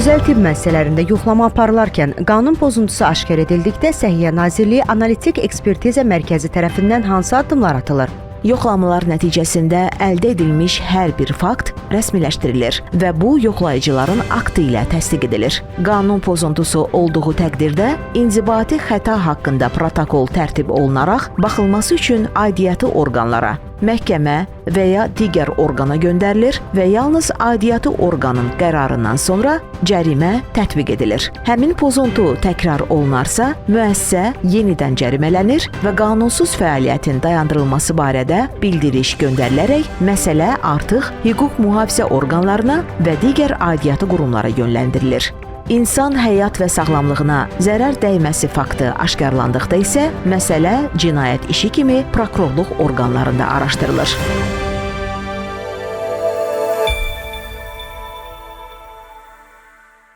Özəl tibb müəssisələrində yoxlama aparılarkən qanun pozuntusu aşkar edildikdə Səhiyyə Nazirliyi Analitik Ekspertiza Mərkəzi tərəfindən hansı addımlar atılır? Yoxlamalar nəticəsində əldə edilmiş hər bir fakt rəsmiləşdirilir və bu yoxlayıcıların aktı ilə təsdiq edilir. Qanun pozuntusu olduğu təqdirdə inzibati xəta haqqında protokol tərtib olunaraq baxılması üçün aidiyyatı orqanlara, məhkəmə və ya digər orqana göndərilir və yalnız aidiyyatı orqanın qərarından sonra cərimə tətbiq edilir. Həmin pozuntu təkrar olunarsa, müəssisə yenidən cərimələnir və qanunsuz fəaliyyətin dayandırılması barədə bildiriş göndərilərək məsələ artıq hüquq mühafizə orqanlarına və digər aidiyyatı qurumlara yönləndirilir. İnsan həyat və sağlamlığına zərər dəyməsi faktı aşkarlandıqda isə məsələ cinayət işi kimi prokurorluq orqanlarında araşdırılır.